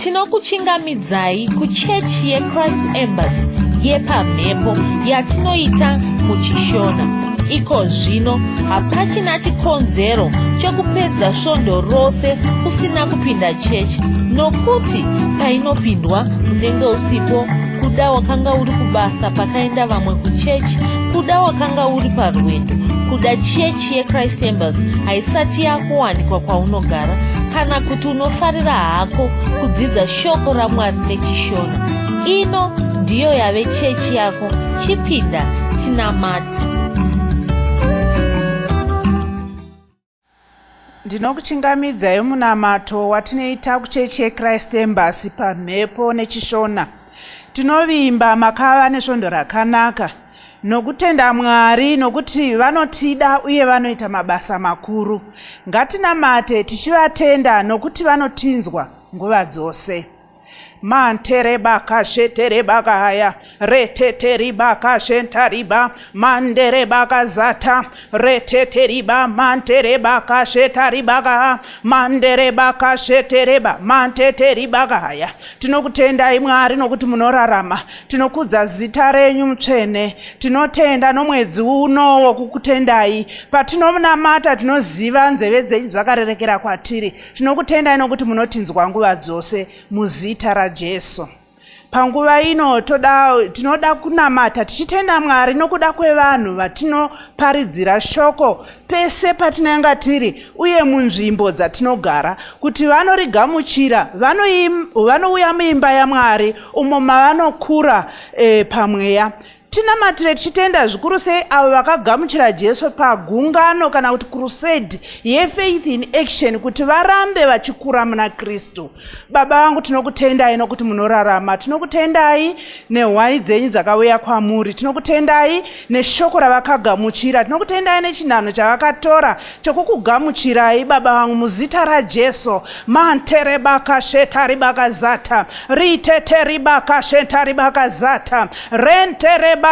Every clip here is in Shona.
Tinokuchingamidzai kuchechi yeChrist Embassy yepamhepo yatinoita muChishona. Iko zvino hapachina chikonzero chekupedza svondo rose usina kupinda chechi nokuti painopindwa unenge usipo kuda wakanga uri kubasa pakaenda vamwe kuchechi kuda wakanga uri parwendo kuda chechi yechrist embassy haisati yakuwanikwa kwaunogara kana kuti unofarira hako kudzidza shoko ramwari nechishona ino ndiyo yave chechi yako chipinda tinamati Ndinokuchingamidzai munamato watinoita kuchechi yeChrist Embassy pamhepo neChishona. Tinovimba makava nesvondo rakanaka nokutenda Mwari nokuti vanotida uye vanoita mabasa makuru. Ngatinamate tichivatenda nokuti vanotinzwa nguva dzose. Manterebakasheterebakaya reteteribakashentariba manderebakazata reteteriba manterebakashetaribaka manderebakashetereba manteteribakaya. Tinokutendai Mwari nokuti munorarama. Tinokudza zita renyu mutsvene. Tinotenda nomwedzi uno wokukutendai. Patinonamata tinoziva nzeve dzenyu dzakarerekera kwatiri. Tinokutendai nokuti munotinzwa nguva dzose muzita raJesu. Panguva ino toda, tinoda kunamata tichitenda Mwari nokuda kwevanhu vatinoparidzira shoko pese patinanga tiri uye munzvimbo dzatinogara kuti vanorigamuchira vanouya muimba yaMwari umo mavanokura e, pamweya. Tinamatire tichitenda zvikuru sei avo vakagamuchira Jesu pagungano kana kuti crusade yeFaith in Action kuti varambe vachikura muna Kristu. Baba vangu tinokutendai nokuti munorarama. Tinokutendai nehwai dzenyu dzakauya kwamuri. Tinokutendai neshoko ravakagamuchira. Tinokutendai nechinhanho chavakatora chokukugamuchirai Baba vangu muzita raJesu. Manterebakashetaribakazata riteteribakashetaribakazata renterebakashetariba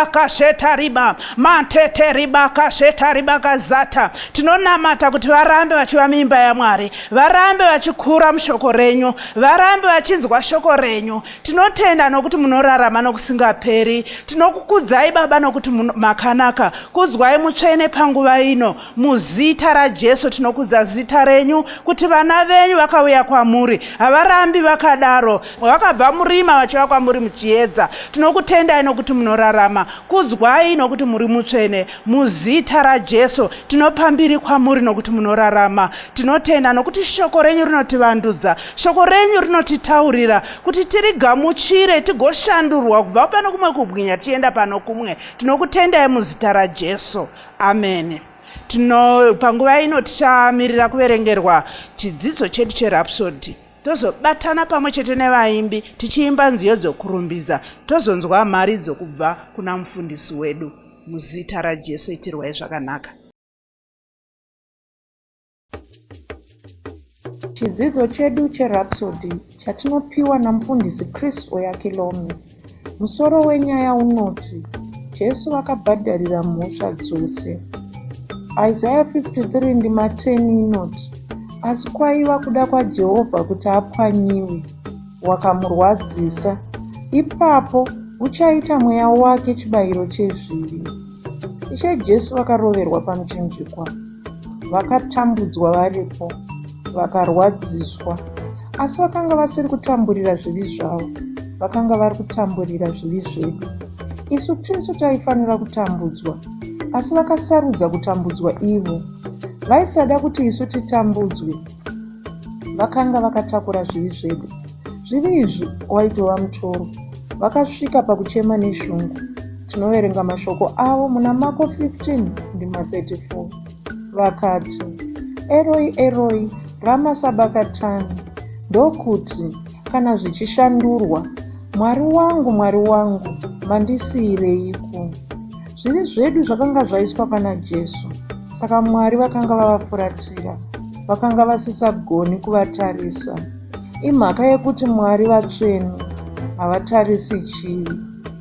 mateteribakashetaribakazata tinonamata kuti varambe vachiva muimba yamwari varambe vachikura mushoko renyu varambe vachinzwa shoko renyu tinotenda nokuti munorarama nokusingaperi tinokukudzai baba nokuti makanaka kudzwai mutsvene panguva ino Muzita raJesu tinokudza zita renyu kuti vana venyu vakauya kwamuri havarambi vakadaro vakabva murima vachiva kwamuri muchiedza. Tinokutendai nokuti munorarama. Kudzwai nokuti muri mutsvene. Muzita raJesu tinopa mbiri kwamuri nokuti munorarama. Tinotenda nokuti shoko renyu rinotivandudza. Shoko renyu rinotitaurira kuti tirigamuchire tigoshandurwa kubva pano kumwe kubwinya tichienda pano kumwe. Tinokutendai muzita raJesu. Amen. Tino panguva ino tichamirira kuverengerwa chidzidzo chedu cheRhapsody. Tozobatana pamwe chete nevaimbi tichiimba nziyo dzokurumbidza tozonzwa mharidzo kubva kuna mufundisi wedu. Muzita raJesu itirwai zvakanaka. Chidzidzo chedu cheRhapsody chatinopiwa naMufundisi Chris Oyakhilome. Musoro wenyaya unoti, Jesu vakabhadharira mhosva dzose. Isaya 53 ndima 10 inoti, Asi kwaiva kuda kwaJehovha kuti apwanyiwe, wakamurwadzisa. Ipapo uchaita mweya wake chibayiro chezvivi. Ishe Jesu vakaroverwa pamuchinjikwa. Vakatambudzwa varipo, vakarwadziswa, asi vakanga vasiri kutamburira zvivi zvavo, vakanga vari kutamburira zvivi zvedu. Isu tisu taifanira kutambudzwa, asi vakasarudza kutambudzwa ivo. Vaisada kuti isu titambudzwe. Vakanga vakatakura zvivi zvedu. Zvivi izvi waitova mutoro. Vakasvika pakuchema neshungu. Tinoverenga mashoko avo muna Mako 15 ndima 34. Vakati, Eroi, Eroi, rama sabakatani, ndokuti, kana zvichishandurwa, Mwari wangu, Mwari wangu, mandisiyireiko? Zvivi zvedu zvakanga zvaiswa pana Jesu, saka Mwari vakanga vavafuratira. Vakanga vasisagoni kuvatarisa. Imhaka yekuti Mwari vatsvene, havatarisi chivi.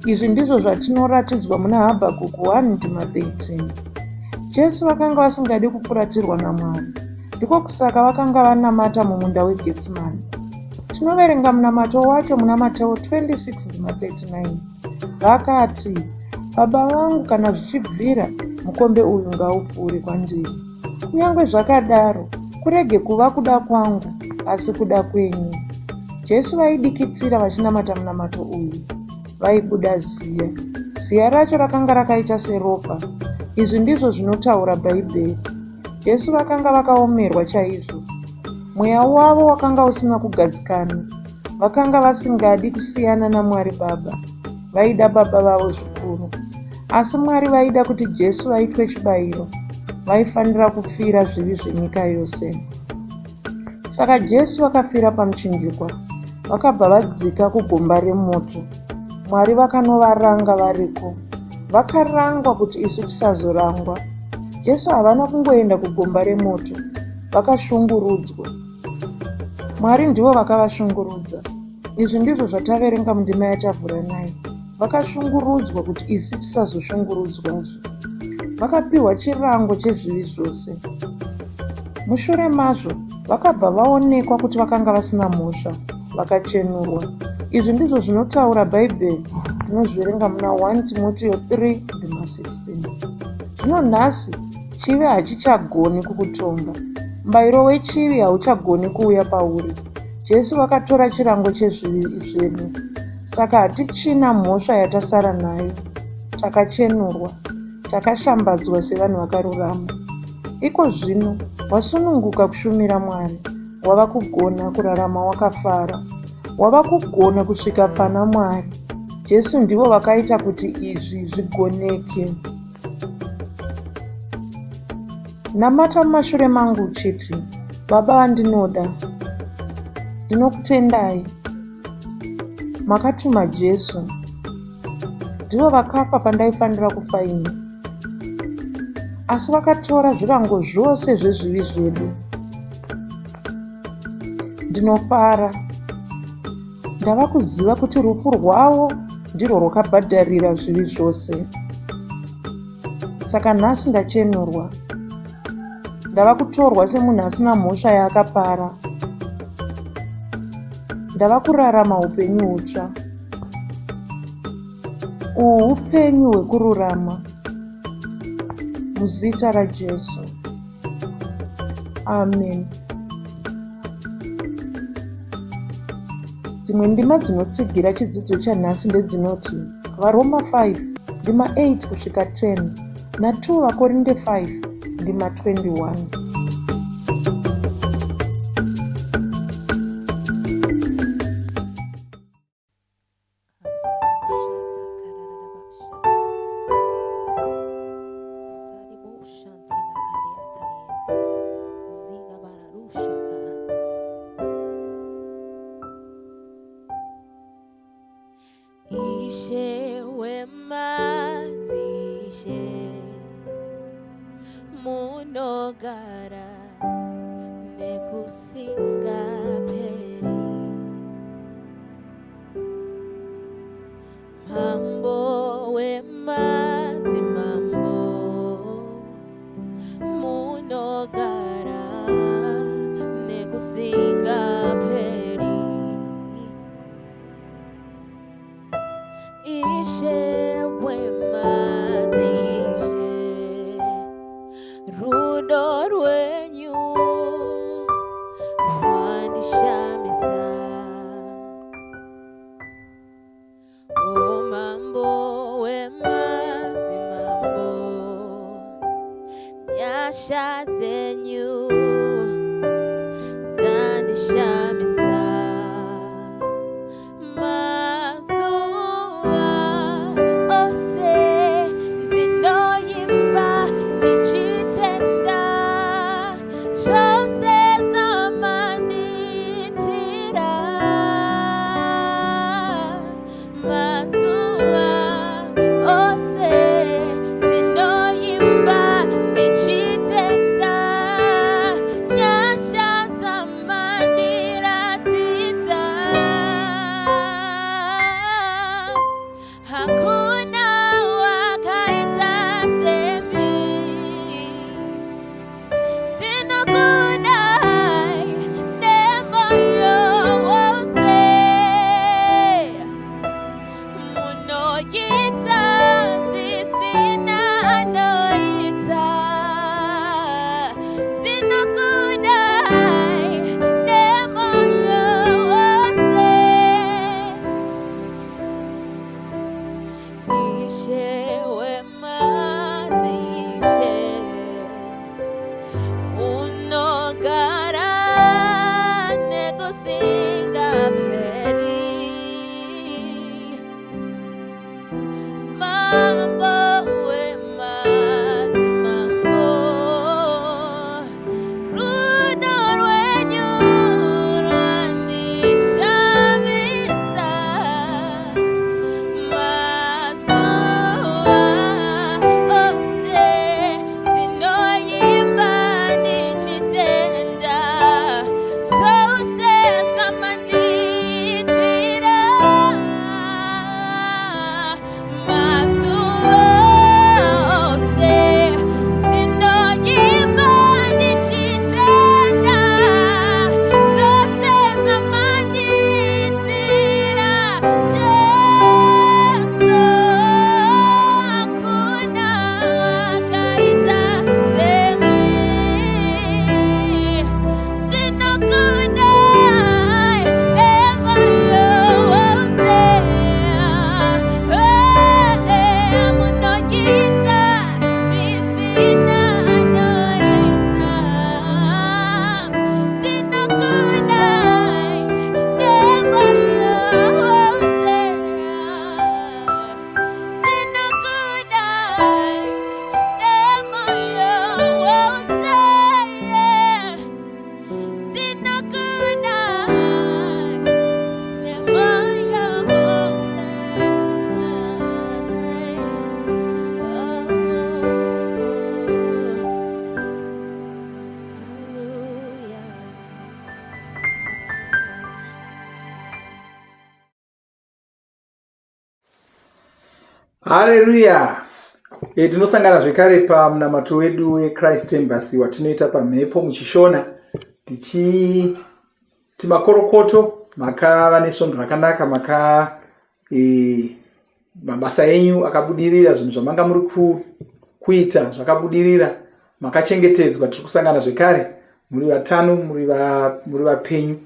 Izvi ndizvo zvatinoratidzwa muna Habhakuku 1 ndima 13. Jesu vakanga vasingadi kupfuratirwa naMwari. Ndiko kusaka vakanga vanamata mumunda weGetsimani. Tinoverenga munamato wacho muna Mateo 26 ndima 39. Vakati, Baba vangu, kana zvichibvira, mukombe uyu ngaupfuure kwandiri. Kunyange zvakadaro, kurege kuva kuda kwangu, asi kuda kwenyu. Jesu vaidikitira vachinamata munamato uyu. Vaibuda ziya. Ziya racho rakanga rakaita seropa. Izvi ndizvo zvinotaura Bhaibheri. Jesu vakanga vakaomerwa chaizvo. Mweya wavo wakanga usina kugadzikana. Vakanga vasingadi kusiyana naMwari Baba. Vaida Baba vavo zvikuru. Asi Mwari vaida kuti Jesu vaitwe chibayiro. Vaifanira kufira zvivi zvenyika yose. Saka Jesu vakafira pamuchinjikwa. Vakabva vadzika kugomba remoto. Mwari vakanovaranga variko. Vakarangwa kuti isu tisazorangwa. Jesu havana kungoenda kugomba remoto. Vakashungurudzwa. Mwari ndivo vakavashungurudza. Izvi ndizvo zvataverenga mundima yatavhura nayo. Vakashungurudzwa kuti isu tisazoshungurudzwazve. Vakapiwa chirango chezvivi zvose. Mushure mazvo, vakabva vaonekwa kuti vakanga vasina mhosva, vakachenurwa. Izvi ndizvo zvinotaura Bhaibheri, tinozviverenga muna 1 Timotio 3 ndima 16. Zvino nhasi, chivi hachichagoni kukutonga. Mubayiro wechivi hauchagoni kuuya pauri. Jesu vakatora chirango chezvivi zvedu. Saka hatichina mhosva yatasara nayo. Takachenurwa. Takashambadzwa sevanhu vakarurama. Iko zvino wasununguka kushumira Mwari. Wava kugona kurarama wakafara. Wava kugona kusvika pana Mwari. Jesu ndivo vakaita kuti izvi zvigoneke. Namata mumashure mangu uchiti, Baba vandinoda, ndinokutendai. Makatuma Jesu. Ndivo vakafa pandaifanira kufa ini. Asi vakatora zvirango zvose zvezvivi zvedu. Ndinofara. Ndava kuziva kuti rufu rwavo ndirwo rwakabhadharira zvivi zvose. Saka nhasi ndachenurwa. Ndava kutorwa semunhu asina mhosva yaakapara. Ndava kurarama upenyu hutsva. Uhu upenyu hwekururama. Muzita raJesu. Amen. Dzimwe ndima dzinotsigira chidzidzo chanhasi ndedzinoti VaRoma 5 ndima 8 kusvika 10 na2 VaKorinde 5 ndima 21. Ishe wemadzishe munogara nekusingaperi Mambo wemadzimambo munogara nekusingaperi Ishe wemadzishe rudo rwenyu rwandishamisa O mambo wemadzimambo nyasha dzenyu dzandishamisa mazuva Nokusingaperi. Mambo wemadzimambo, rudo rwenyu rwandishamisa. Mazuva ose ndinoimba ndichitenda zvose zvamandiitira. Mazuva ose ndinoimba ndichitenda zvose zvamandiitira. Jesu, hakuna akaita semi. Ndinokudai nemwoyo wose. Munoita zvisina anoita. Ndinokudai nemwoyo wose. Ndinokudai nemwoyo wose. Ndinokudai nemwoyo wose. Oh, hallelujah. Haleluya! E, tinosangana zvekare pamunamato wedu weChrist Embassy watinoita pamhepo muchishona tichiti makorokoto makava nesvondo rakanaka maka e, mabasa enyu akabudirira zvinhu zvamanga muri kuita zvakabudirira makachengetedzwa tiri kusangana zvekare muri vatano muri vapenyu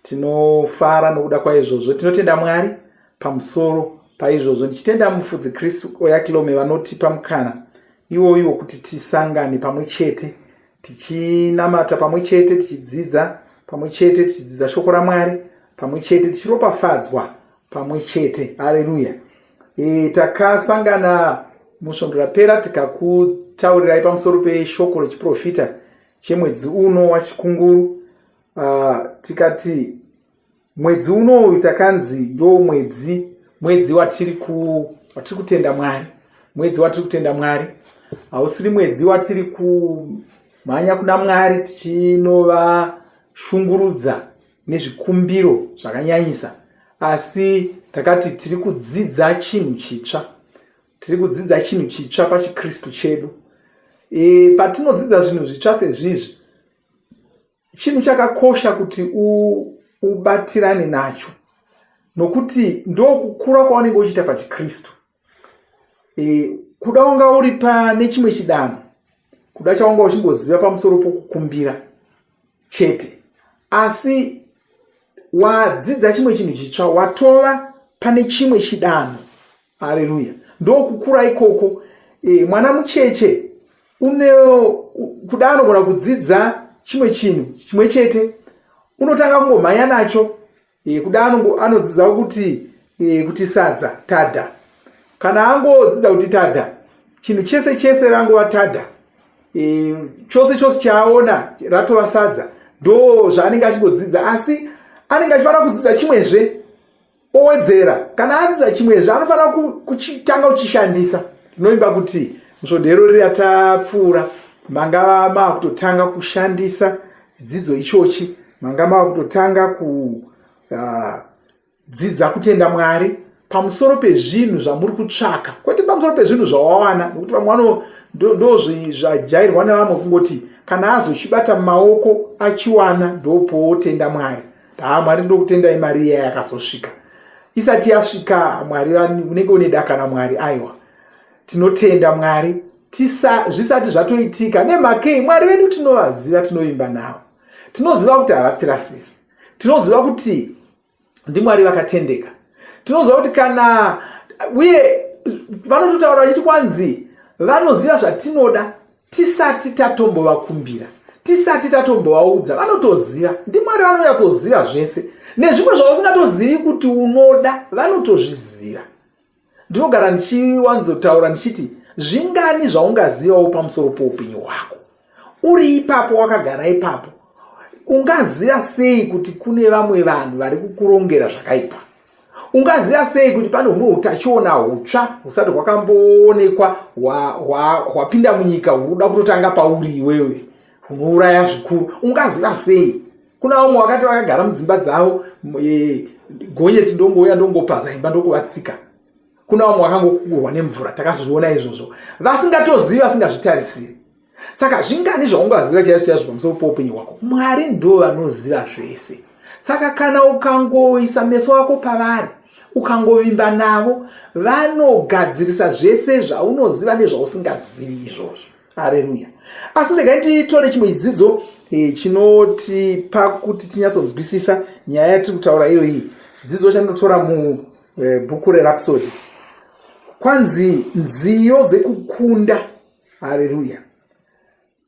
tinofara nokuda kwaizvozvo tinotenda mwari pamusoro paizvozvo ndichitenda mufudzi kristu oyakilome vanotipa mukana iwoyu wokuti tisangane pamwe chete tichinamata pamwe chete tichidzidza pamwe chete tichidzidza shoko ramwari pamwe chete tichiropafadzwa pamwe chete haleluya e, takasangana musvondo rapera tikakutaurirai pamusoro peshoko rechiprofita chemwedzi uno wachikunguru uh, tikati mwedzi uno uyu takanzi ndo mwedzi mwedzi watiri ku watiri kutenda mwari mwedzi watiri kutenda mwari hausiri mwedzi watiri kumhanya kuna mwari tichinovashungurudza nezvikumbiro zvakanyanyisa asi takati tiri kudzidza chinhu chitsva tiri kudzidza chinhu chitsva pachikristu chedu e, patinodzidza zvinhu zvitsva sezvizvi chinhu chakakosha kuti ubatirane nacho nokuti ndokukura kwaunenge uchiita pachikristu e, kuda wanga uri pane chimwe chidanho kuda chawanga uchingoziva pamusoro pokukumbira chete asi wadzidza chimwe chinhu chitsva watova pane chimwe chidanho Haleluya. Ndokukura ikoko. E, mwana mucheche une kuda anogona kudzidza chimwe chinhu chimwe chete unotanga kungomhanya nacho e, kuda anodzidza kuti e, kuti sadza tada kana angodzidza kuti tada chinhu chese chese rangova tada e, chose chose chaaona ratova sadza ndo zvaanenge achingodzidza asi anenge achifanira kudzidza chimwezve owedzera kana adzidza chimwezve anofanira kuchitanga kuchishandisa ndinoimba kuti musvondo irori ratapfuura manga maakutotanga kushandisa chidzidzo ichochi manga maakutotanga kudzidza uh, kutenda mwari pamusoro pezvinhu zvamuri kutsvaka kwete pamusoro pezvinhu zvawawana nokuti vamwe vano ndozvajairwa nevamwe kungoti kana azochibata mumaoko achiwana ndopootenda mwari haa mwari ndokutendai mari iya yakazosvika isati yasvika mwari unenge une daka namwari aiwa tinotenda mwari tisa zvisati zvatoitika nemhakei mwari vedu tinovaziva tinovimba navo tinoziva kuti havatirasisi tinoziva kuti ndimwari vakatendeka tinoziva kuti kana uye vanototaura vachiti kwanzi vanoziva zvatinoda tisati tatombovakumbira. Tisati tatombovaudza vanotoziva. NdiMwari vanonyatsoziva zvese. Nezvimwe zvausingatozivi kuti unoda vanotozviziva. Ndinogara ndichiwanzotaura ndichiti zvingani zvaungazivawo pamusoro poupenyu hwako. Uri ipapo wakagara ipapo ungaziva sei kuti kune vamwe vanhu vari kukurongera zvakaipa? Ungaziva sei kuti pane humwe utachiona hutsva husati hwakamboonekwa hwapinda munyika huri kuda kutotanga pauri iwewe hunouraya zvikuru? Ungaziva sei? Kuna vamwe vakati vakagara mudzimba dzavo e, gonyeti ndongouya ndongopaza imba ndokuvatsika. Kuna vamwe vakangokukurwa nemvura, takazviona izvozvo, vasingatozivi, vasingazvitarisiri. Saka zvingani zvaungaziva chaizvo chaizvo pamusoro poupenyu hwako? Mwari ndo vanoziva zvese. Saka kana ukangoisa meso ako pavari, ukangovimba navo, vanogadzirisa zvese zvaunoziva nezvausingazivi izvozvo. Hareruya. Asi regai nditore chimwe chidzidzo e, chinotipa kuti tinyatsonzwisisa nyaya yatiri kutaura iyoyi. Chidzidzo chandinotora mubhuku eh, reRhapsody. Kwanzi nziyo dzekukunda. Hareruya.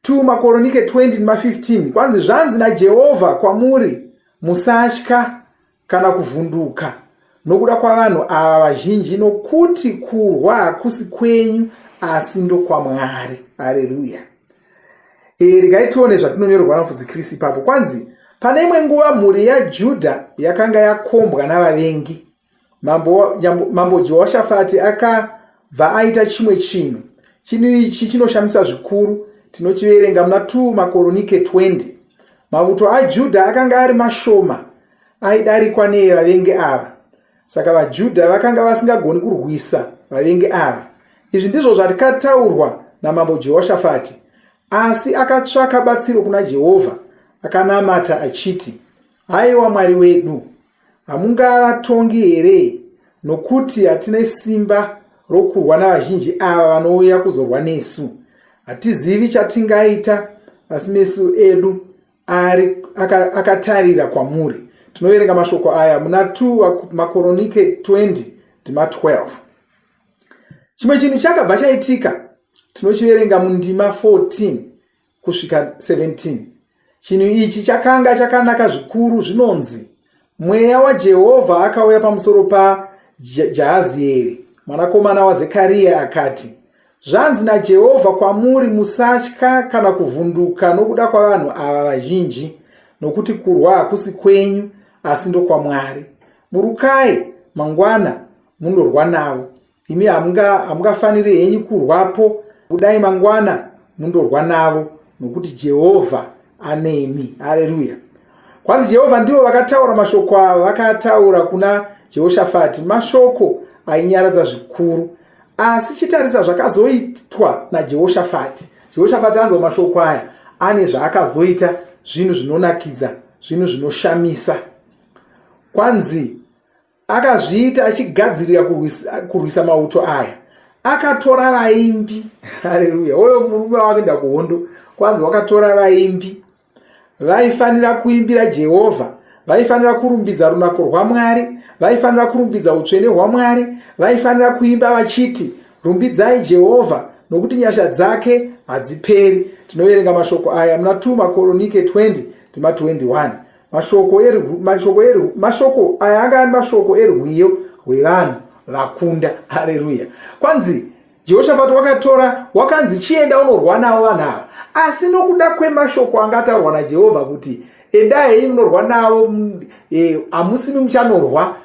2 Makoronike 20 nema 15 kwanzi zvanzi naJehovha kwamuri musatya kana kuvhunduka nokuda kwavanhu ava vazhinji nokuti kurwa hakusi kwenyu asi ndokwamwari. Hareruya. E, regai tione zvatinonyorerwa namufudzi Chris ipapo. Kwanzi pane imwe nguva mhuri yaJudha yakanga yakombwa navavengi. Mambo, mambo Jehoshafati akabva aita chimwe chinhu. Chinhu ichi chinoshamisa zvikuru. Tinochiverenga muna 2 Makoronike 20. Mavuto aJudha akanga ari mashoma aidarikwa neevavengi ava. Saka vaJudha vakanga vasingagoni kurwisa vavengi ava. Izvi ndizvo zvakataurwa namambo Jehoshafati. Asi akatsvaka batsiro kuna Jehovha, akanamata achiti, Haiwa Mwari wedu, Hamungavatongi here? Nokuti hatine simba rokurwa navazhinji ava vanouya kuzorwa nesu. Hatizivi chatingaita, asi meso edu ari akatarira aka kwamuri. Tinoverenga mashoko aya muna 2 Makoronike 20 ndima 12. Chimwe chinhu chakabva chaitika tinochiverenga mundima 14 kusvika 17. Chinhu ichi chakanga chakanaka zvikuru. Zvinonzi, Mweya waJehovha akauya pamusoro paJahazieri mwanakomana waZekariya akati, Zvanzi naJehovha kwamuri, musatya kana kuvhunduka nokuda kwavanhu ava vazhinji, nokuti kurwa hakusi kwenyu, asi ndokwaMwari. Burukai mangwana mundorwa navo. Imi hamungafaniri henyu kurwapo, budai mangwana mundorwa navo, nokuti Jehovha anemi. Hareruya! Kwanzi Jehovha ndivo vakataura mashoko ava, vakataura kuna Jehoshafati mashoko ainyaradza zvikuru. Asi chitarisa zvakazoitwa naJehoshafati. Jehoshafati anzwa mashoko aya, ane zvaakazoita, zvinhu zvinonakidza, zvinhu zvinoshamisa. Kwanzi Akazviita achigadzirira kurwisa, kurwisa mauto aya. Akatora vaimbi. Haleluya. Oyo murume wakuenda kuhondo. Kwanzi wakatora vaimbi. Vaifanira kuimbira Jehovha. Vaifanira kurumbidza runako rwaMwari. Vaifanira kurumbidza utsvene hwaMwari. Vaifanira kuimba vachiti, Rumbidzai Jehovha, nokuti nyasha dzake hadziperi. Tinoverenga mashoko aya muna 2 Makoronike 20 ndima 21. Mashoko erwu, mashoko erwu, mashoko aya anga ari mashoko erwiyo rwevanhu vakunda. Haleluya. Kwanzi Jehoshafati wakatora, wakanzi chienda unorwa navo vanhu ava. Asi nokuda kwemashoko anga ataurwa naJehovha kuti endai henyu munorwa navo, eh, hamusimi muchanorwa,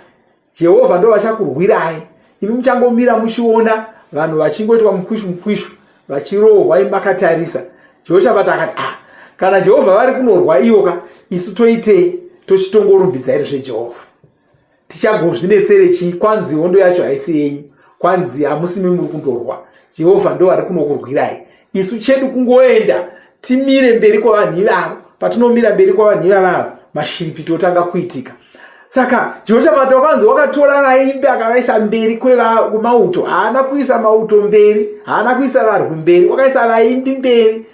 Jehovha ndo vachakurwirai. Imi muchangomira muchiona vanhu vachingoitwa mukwishu mukwishu vachirohwa imi makatarisa. Jehoshafati akati, ah, kana Jehovha vari kunorwa ivo ka, isu toitei? Tochitongorumbidza iri zveJehovha. Tichagozvinetsere chii? Kwanzi hondo yacho haisi yenyu. Kwanzi hamusimi muri kundorwa. Jehovha ndo vari kunokurwirai. Isu chedu kungoenda timire mberi kwavanhu ivavo. Patinomira mberi kwavanhu ivavavo, mashiripiti otanga kuitika. Saka Jehoshafati wakanzi wakatora vaimbi akavaisa mberi kwemauto. Haana kuisa mauto mberi, haana kuisa varwi mberi, wakaisa vaimbi mberi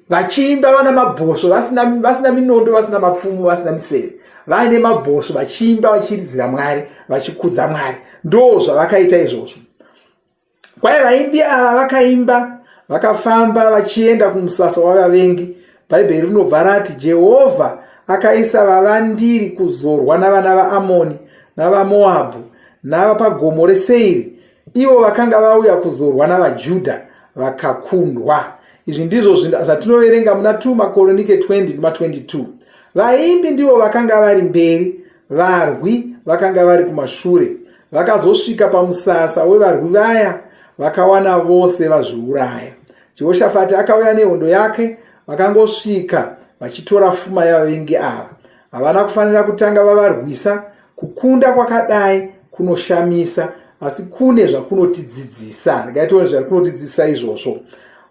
vachiimba vana mabhosvo vasina, vasina minondo vasina mapfumo vasina miseve vaine mabhosvo vachiimba vachiridzira Mwari vachikudza Mwari. Ndo zvavakaita izvozvo. Kwai vaimbi ava vakaimba vakafamba vachienda kumusasa wavavengi. Bhaibheri rinobva rati Jehovha akaisa vavandiri kuzorwa navana vaAmoni navaMoabhu navapagomo reSeiri, ivo vakanga vauya kuzorwa navaJudha vakakundwa. Izvi ndizvo zvatinoverenga muna 2 Makoronike 20 ndima 22. Vaimbi ndivo vakanga vari mberi, varwi vakanga vari kumashure. Vakazosvika pamusasa wevarwi vaya vakawana vose vazviuraya. Jehoshafati akauya nehondo yake, vakangosvika vachitora fuma yavavengi ava. Havana kufanira kutanga vavarwisa. Kukunda kwakadai kunoshamisa, asi kune zvakunotidzidzisa. Regai tione zvakunotidzidzisa izvozvo.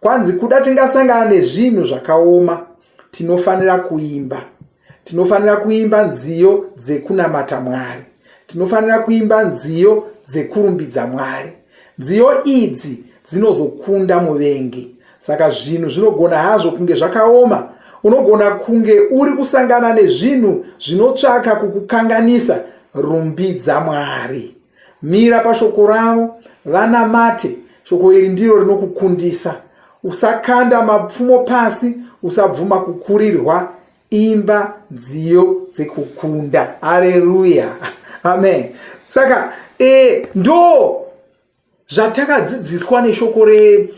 Kwanzi kuda tingasangana nezvinhu zvakaoma, tinofanira kuimba. Tinofanira kuimba nziyo dzekunamata Mwari. Tinofanira kuimba nziyo dzekurumbidza Mwari. Nziyo idzi dzinozokunda muvengi. Saka zvinhu zvinogona hazvo kunge zvakaoma. Unogona kunge uri kusangana nezvinhu zvinotsvaka kukukanganisa. Rumbidza Mwari. Mira pashoko ravo, vanamate. Shoko iri ndiro rinokukundisa. Usakanda mapfumo pasi, usabvuma kukurirwa. Imba nziyo dzekukunda. Haleluya. Amen. Saka e, ndo zvatakadzidziswa neshoko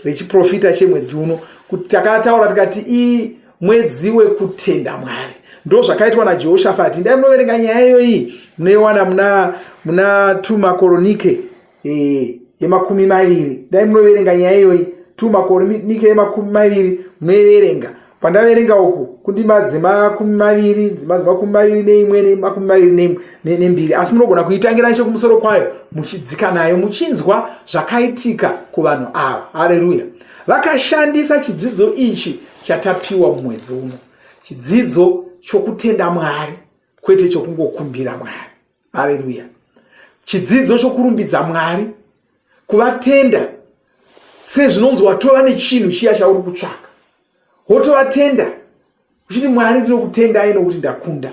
rechiprofita chemwedzi uno kuti takataura tikati i mwedzi wekutenda Mwari. Ndo zvakaitwa naJehoshafati. Ndai munoverenga nyaya iyoyi munoiwana muna muna 2 Makoronike e, yemakumi maviri. Dai munoverenga nyaya iyoyi 2 Makoronike yemakumi maviri munoiverenga. Pandaverenga uku kundima dzemakumi maviri, ndzima dzemakumi maviri neimwe nemakumi maviri nembiri, asi munogona kuitangira nechekumusoro kwayo muchidzika nayo muchinzwa zvakaitika kuvanhu ava. Haleluya! Vakashandisa chidzidzo ichi chatapiwa mumwedzi uno, chidzidzo chokutenda Mwari kwete chokungokumbira Mwari. Haleluya! Chidzidzo chokurumbidza Mwari, kuvatenda sezvinonzi watova nechinhu chiya chauri kutsvaka, wotovatenda uchiti Mwari ndinokutendai nokuti ndakunda.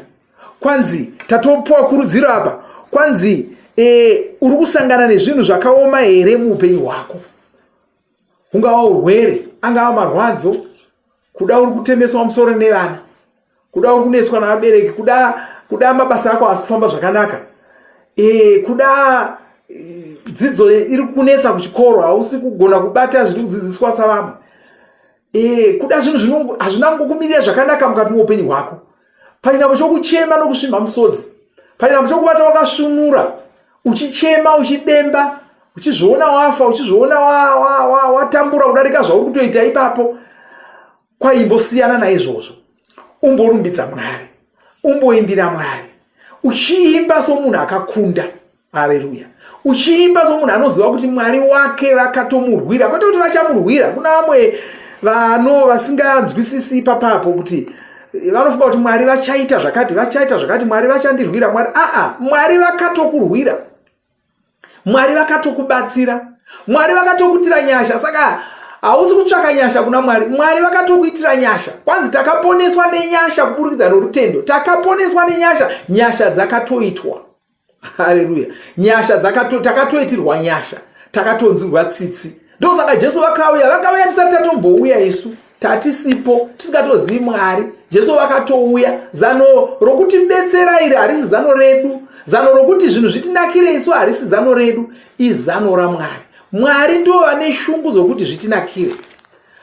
Kwanzi tatopuwa kurudziro apa, kwanzi e, uri kusangana nezvinhu zvakaoma here muupenyu hwako? Hungava urwere, angava marwadzo, kuda uri kutemeswa musoro nevana, kuda uri kunetswa navabereki, kuda kuda mabasa ako asi kufamba zvakanaka, e, kuda e, dzidzo iri kunetsa kuchikoro, hausi kugona kubata zviri kudzidziswa savamwe, e, kuda zvinhu hazvina kungokumirira zvakanaka mukati meupenyu hwako. Pachinhambo chokuchema nokusvimha musodzi, pachinhambo chokubata wakasvunura uchichema uchidemba uchizviona wafa uchizviona watambura wa, wa, wa kudarika zvauri kutoita ipapo, kwaimbosiyana naizvozvo. Umborumbidza Mwari, umboimbira Mwari, uchiimba somunhu akakunda. Haleluya! Uchiimba somunhu anoziva kuti Mwari wake vakatomurwira, kwete kuti vachamurwira. Kuna vamwe vano vasinganzwisisi ipapapo kuti vanofunga kuti Mwari vachaita zvakati, vachaita zvakati, Mwari vachandirwira, Mwari aa, Mwari vakatokurwira, Mwari vakatokubatsira, Mwari vakatokuitira nyasha. Saka hausi kutsvaka nyasha kuna Mwari, Mwari vakatokuitira nyasha. Kwanzi takaponeswa nenyasha kuburikidza norutendo, takaponeswa nenyasha, nyasha dzakatoitwa. Haleluya! Nyasha dzakato, takatoitirwa nyasha, takatonzwirwa tsitsi. Ndosaka Jesu vakauya, vakauya tisati tatombouya isu, tatisipo, tisingatozivi Mwari. Jesu vakatouya. Zano rokutibetsera iri harisi zano redu, zano rokuti zvinhu zvitinakire isu harisi zano redu, izano raMwari. Mwari ndivo vane shungu dzokuti zvitinakire.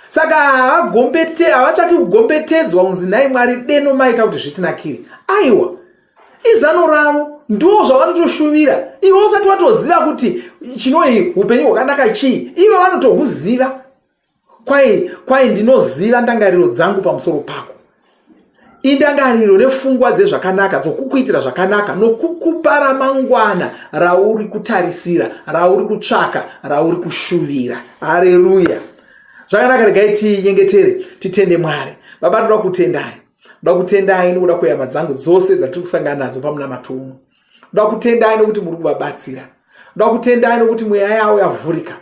Saka havagombete, havatsvaki kugombetedzwa kunzi nhai Mwari deno maita kuti zvitinakire. Aiwa, izano ravo, ndiwo zvavanotoshuvira. Iwe usati watoziva kuti chinoi upenyu hwakanaka chii, ivo vanotohuziva. Kwai, kwai ndinoziva ndangariro dzangu pamusoro pako, indangariro nefungwa dzezvakanaka dzokukuitira zvakanaka nokukupa ramangwana rauri kutarisira, rauri kutsvaka, rauri kushuvira. Hareruya! Zvakanaka, regai tinyengetere, titende Mwari. Baba, ndoda kutendai, ndoda kutendai nokuda kwehama dzangu dzose dzatiri kusangana nadzo pamunamato uno. Ndoda kutendai nokuti muri kuvabatsira. Ndoda kutendai nokuti mweya yavo yavhurika.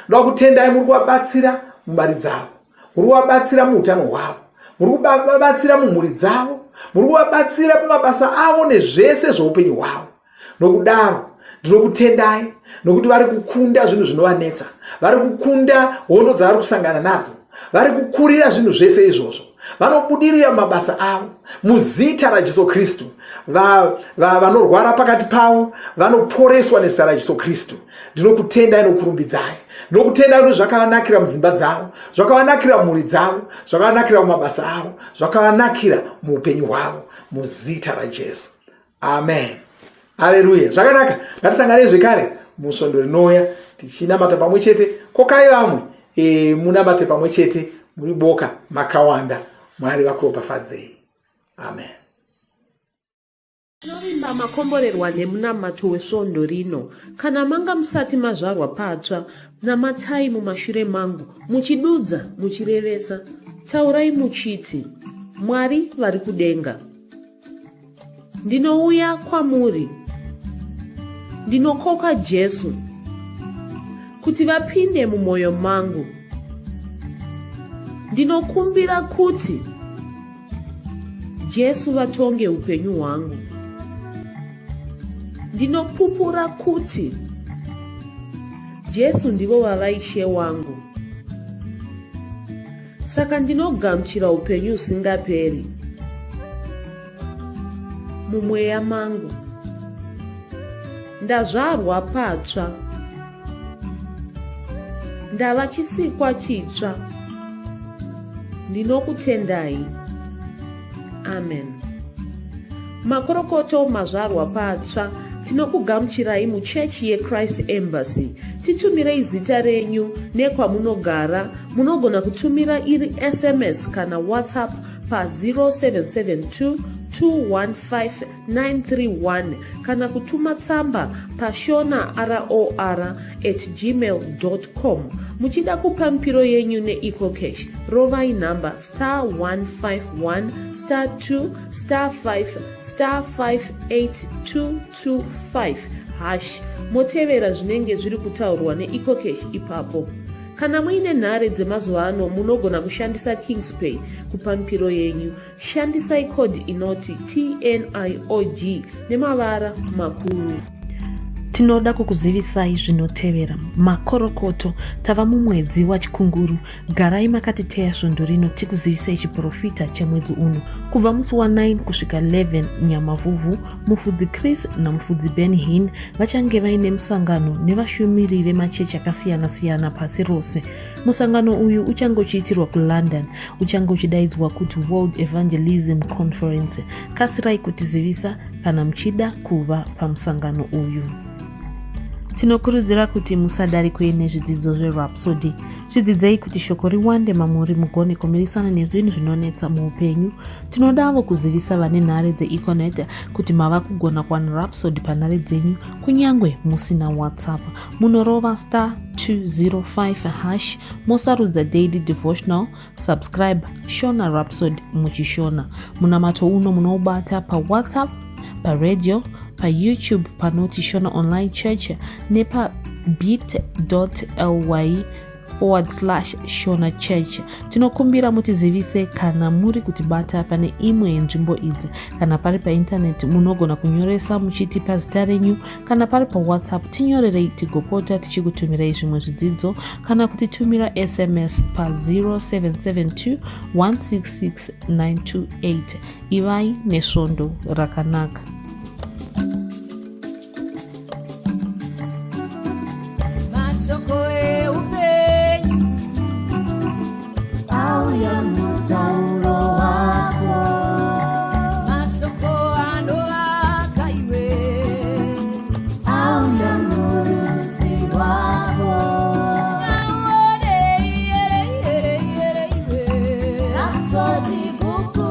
Ndoda kutendai muri kuvabatsira mumari dzavo, muri kuvabatsira muutano hwavo, muri kuvabatsira mumhuri dzavo, muri kuvabatsira pamabasa avo nezvese zveupenyu hwavo. Nokudaro ndinokutendai nokuti vari kukunda zvinhu zvinovanetsa, vari kukunda hondo dzavari kusangana nadzo, vari kukurira zvinhu zvese izvozvo. Vanobudirira mumabasa avo muzita raJesu Kristu. Vanorwara pakati pavo vanoporeswa nezita raJesu Kristu. Ndinokutendai nokurumbidzai. Ndinokutendai kuti zvakavanakira mudzimba dzavo, zvakavanakira mhuri dzavo, zvakavanakira mumabasa avo, zvakavanakira muupenyu hwavo muzita raJesu. Amen. Haleluya. Zvakanaka. Ngatisanganei zvekare musvondo rinouya tichinamata pamwe chete. Kokai vamwe e, munamate pamwe chete muri boka makawanda. Mwari vakuropafadzei. Amen. Tinovimba makomborerwa nemunamato wesvondo rino. Kana manga musati mazvarwa patsva, namatai mumashure mangu, muchidudza, muchirevesa. Taurai muchiti, Mwari vari kudenga. Ndinouya kwamuri. Ndinokoka Jesu kuti vapinde mumwoyo mangu. Ndinokumbira kuti Jesu vatonge upenyu hwangu. Ndinopupura kuti Jesu ndivo vava Ishe wangu. Saka ndinogamuchira upenyu husingaperi mumweya mangu. Ndazvarwa patsva. Ndava chisikwa chitsva. Ndinokutendai. Amen. Makorokoto mazvarwa patsva tinokugamuchirai muchechi yeChrist Embassy. Titumirei zita renyu nekwamunogara. Munogona kutumira iri SMS kana WhatsApp pa 0772 215 931 kana kutuma tsamba pashona ror at gmail com. Muchida kupa mipiro yenyu neEcoCash, rovai nhamba star 151 star 2 star 5 star 58225 hash motevera zvinenge zviri kutaurwa neEcoCash ipapo. Kana muine nhare dzemazuva ano munogona kushandisa Kingspay kupa mipiro yenyu. Shandisai code inoti TNIOG nemavara makuru. Tinoda kukuzivisai zvinotevera. Makorokoto, tava mumwedzi waChikunguru. Garai makatiteya svondo rino tikuzivisei chiporofita chemwedzi uno. Kubva musi wa9 kusvika 11 Nyamavhuvhu, Mufudzi Chris naMufudzi Ben Hinn vachange vaine musangano nevashumiri vemachechi akasiyana-siyana pasi rose. Musangano uyu uchange uchiitirwa kuLondon, uchange uchidaidzwa kuti World Evangelism Conference. Kasirai kutizivisa kana muchida kuva pamusangano uyu. Tinokurudzira kuti musadarikwe nezvidzidzo zveRhapsody. Zvidzidzei kuti shoko riwande mamuri mugone kumirisana nezvinhu zvinonetsa muupenyu. Tinodavo kuzivisa vane nhare dzeEconet kuti mava kugona kuwana Rhapsody panhare dzenyu kunyange musina WhatsApp. Munorova star 205 hash mosarudza daily devotional, subscribe Shona Rhapsody muchishona. Munamato uno munoubata paWhatsApp, paradio, paYouTube panoti Shona Online Church nepa bit.ly forward slash Shona Church. Tinokumbira mutizivise kana muri kutibata pane imwe yenzvimbo idzi. Kana pari paintaneti munogona kunyoresa muchitipa zita renyu, kana pari paWhatsApp tinyorerei tigopota tichikutumirai zvimwe zvidzidzo kana kutitumira SMS pa 0772 166 928. Ivai nesvondo rakanaka. Mashoko eupenyu auya mutauro wako, mashoko anovaka iwe auya murudzi rwako. Maone iyere iyere iyere iwe Rhapsody bhuku.